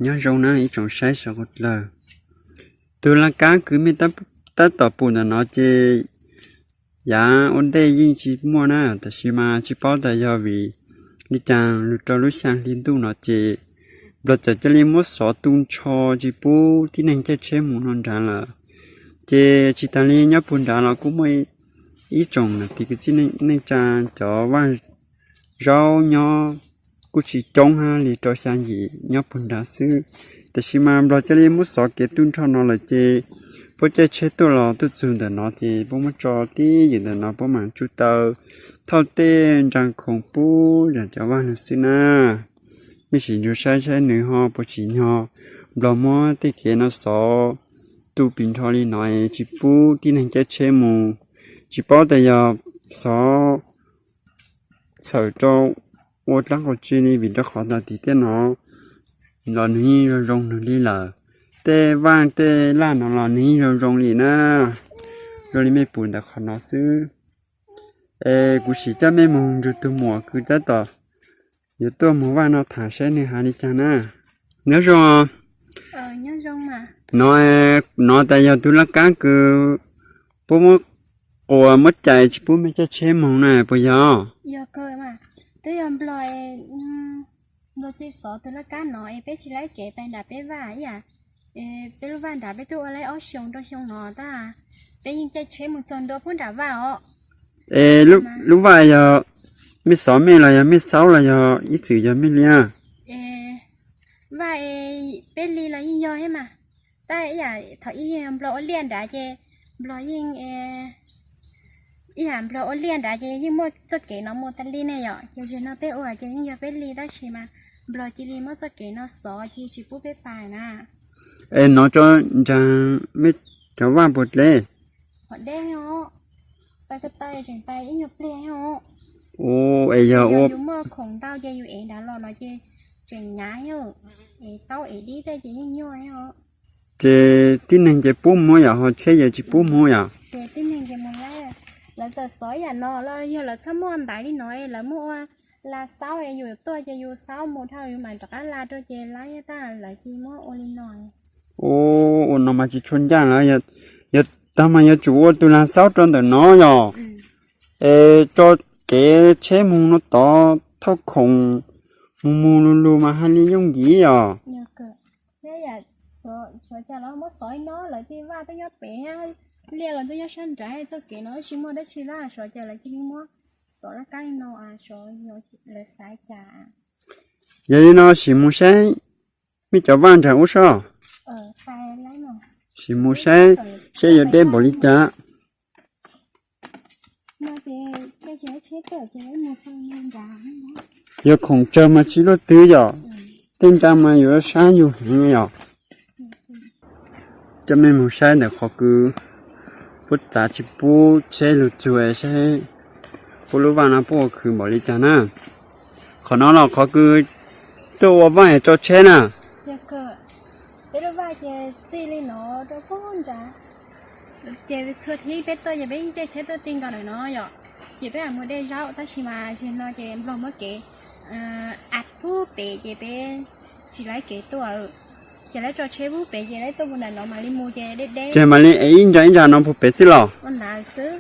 Nyob zoo na ib tsoom saib sawv dlawg. Tus laj kab kws mej tab tom pum ntawm no ces yav ua ntej yeej tsis muaj na, tab sis mas tsis paub tas yog vim li cas lug rau lub xyaa hli ntuj no ces Nplog txawm cia li muab xov tu nrho tsis pub tib neeg caij tsheb mus no nrad lawm. Ces tsis tas li nyob puag nrad los kuj muaj ib tsoom nam tiv kwv tij neej tsa cov vaj zaub nyob kuj tsis coob hab li rau xya yim nyob puag nrad xwb. Tab sis mas Nplog cia li muab xov kev tu nrho no lawm ces puab caij tsheb tuaj los tuaj txug ntawm no ces puab muab tso tib ywm ntawm no puab mam tsuj taw thauj tej ntsa khoom pub zam cov vaj lug xwb na. Mej sim nrug saib saib nws ho puas tsim nyog Nplog muab tej kev no xov tu pim nrho li no tsis pub tib neeg caij tsheb mus. Tsis paub tas yog xov txhawm rau ua dlaab qhov tsi li vim rau qhov tas tim tej no los nws yeej zoo zoo nws li lawm. Tej vaj tej laj no los nws yeej zoo zoo li na. Zoo li mej pum ntawm qhov no xwb. Es kuv sim coj mej mus nrug tug muam kws tab tom yuav tuaj muag vaj no tham saib nws has li cas na. Nyob zoo. No, no tas yog tug laj kab kws puab muab quas muab cais tsis pub mej caij tsheb moog na puas yog? Twb yog Nplog, Nplog cia xov tug laj kab no es peb tsis laib kev pais nram peb vaj ib yam. Peb lub vaj nram peb twb ua laib ob xyoo rau xyoo no tab peb yeej caij tsheb mus txog ntua puag nram vaj os. Es lub vaj yog mej xov mej los yog mej xaub los yog ib txwm yog mej li? Vaj peb li los yeej yog thiab mas. Tab ib yam thaum ib yam Nplog ua liaj nrad ces Nplog yeej, ib yam Nplog ua liaj nrad ces yeej muaj txoj kev no mus tas li ne yom. Ces zaum no peb ua ces yeej yog peb li tab sis mas Nplog cia li muab txoj kev no xov cia li tsis pub peb pais na. Es no tso ntsaag mej cov vaj puas dleb? Qhov deb os, pais ko taw tseem pais ib nyuag pliag os. Es yog ua yus muaj khoom ntau ces yus ev nrad los no ces tseem hnyav thiab, ev taub ev dib tej ces yeej nyuaj thiab. Ces tib neeg ces pub mus yom, ho tsheb ces tsis pub mus yom? Ces tib neeg ces mus laib, lawv txawm xov ib yam no los yog lawv txhob muaj ntaiv li no, lawv muaj ua la xaub, yus tuaj ces yus xaub mus dhau yus mam rov qab la rau ces laib tab lawv cia li muab ua li no. Ua no mas tsis tshua ncaj lawm, yog tag mas yuav tsum ua tus la xaub rau ntawm no yom. Es tso kev tsheb mus no tod thauj khoom mus mus lug lug mas hais li yooj yim os. Thiab yam, xyov cas lawv muab xov no lawv tej vaj twb nyob pem, liaj los twb nyob sab nrad, txoj kev no tsis muaj dab tsi lawm, xyov cas lawv cia li muab xov laj kab li no, xyov lawv xav cas. Yog li no sim mus saib mej cov vaj nraag ub soj. Sim mus saib, saib yuav deb npaum li cas. Yog khoom tsawg mas tsis luaj twg yom, tej nra mas yuav sab yug heev yom. Coj mej mus saib ntawm qhov kws puab txav tsis pub tsheb lug txug saib puab lub vaj no puab ua khwv npaum li cas na. Qhov no los qhov kws tuaj ua vaj es tso tsheb na. Peb lub vaj ces txij li no rau puag nrad, ces txhua thib peb tuaj ces peb yeej caij tsheb tuaj ti nkaus ntawm no yom. Ces peb mus de zaub tab sis mas zaum no ces Nplog muab kev a pub pem ces peb tsis laib kev tuaj, ces laib tso tsheb pub pem ces laib tuaj puag nram no mam li mus ces deb deb. Ces mam li ev ib nra ib nra no puag pem xwb los? Ua ntawd xwb.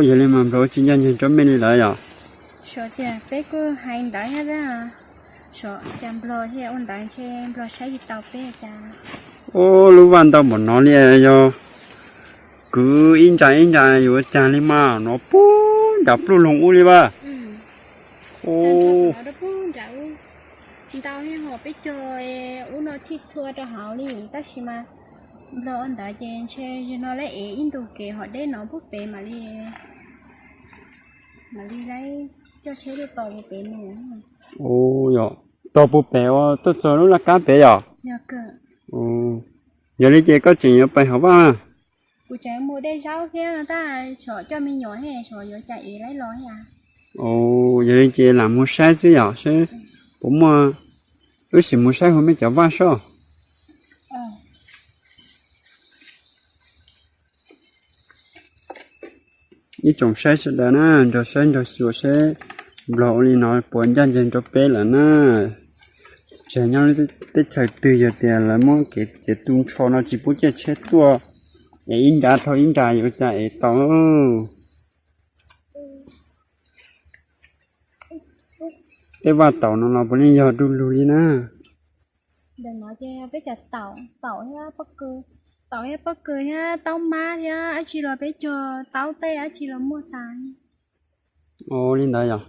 Yog li mas Nplog ua tsis ncaj ncees rau mej li lawm yom. Xyov tias peb kuj hais ntawd thiab, xyov cas Nplog thiaj ua ntawd ntshe Nplog saib tsis tau peb cas. Ua lub vaj ntau npaum no li yog kwv ib nra ib nra yuav ua cas li mas no puag nram pluj loog ub li vas. Ntau thiab ho peb cog ub no txhij txhua rau hauv li tab sis mas Nplog ua ntawd ces ntshe zaum no laib ev ib ntu kev hom deb no puag pem mam li, mam li laib coj tsheb tuaj tos puag pem mus. Tos puag pem ua tuaj txog lub laj kab pem yom? Yog li ces koj tseem yuav pais hauv vaj? Kuv tseem mus de zaub thiab tab xyov coj me nyuam thiab xyov yuav cas ev laib los thiab. Yog li ces lam mus saib xwb yom, saib puas muaj, wb sim mus saib hauv mej cov vaj soj. Ib tsoom saib sawv daws na, nrog saib nrog xyuas saib Nplog ua li no puas ncaj ncees rau peb lawm na. Nyob teb chaws twg yog tias lawv muab kev txiav tu nrho no tsis pub caij tsheb tuaj, es ib nra dhau ib nra yuav cas es tau. Tej vaj taum no los puav leej yog du lug li na. Ntawm no ces peb cov taum, taum thiab pob kws, taum thiab pob kws thiab taub mab thiab dab tsi los peb cog taub tej dab tsi los muaj tas. Ua li ntawd yom.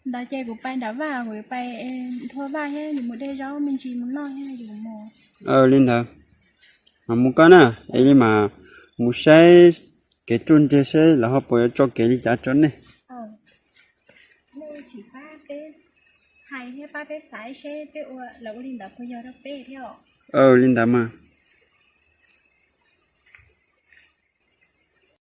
Ntawd ces kuv pais nram vaj, kuv yuav pais nthua vaj thiab yuav mus de zaub me ntsis mus noj thiab yuav mus. Li ntawd, mas mus koj na, es li mas mus saib kev ruaj ntseg seb lawv ho puas yuav tso kev li cas tso nej. Nej tsis pab peb hais thiab pab peb xaiv seb peb ua, lawv ua li ntawd puas yog rau peb thiab. Li ntawd mas.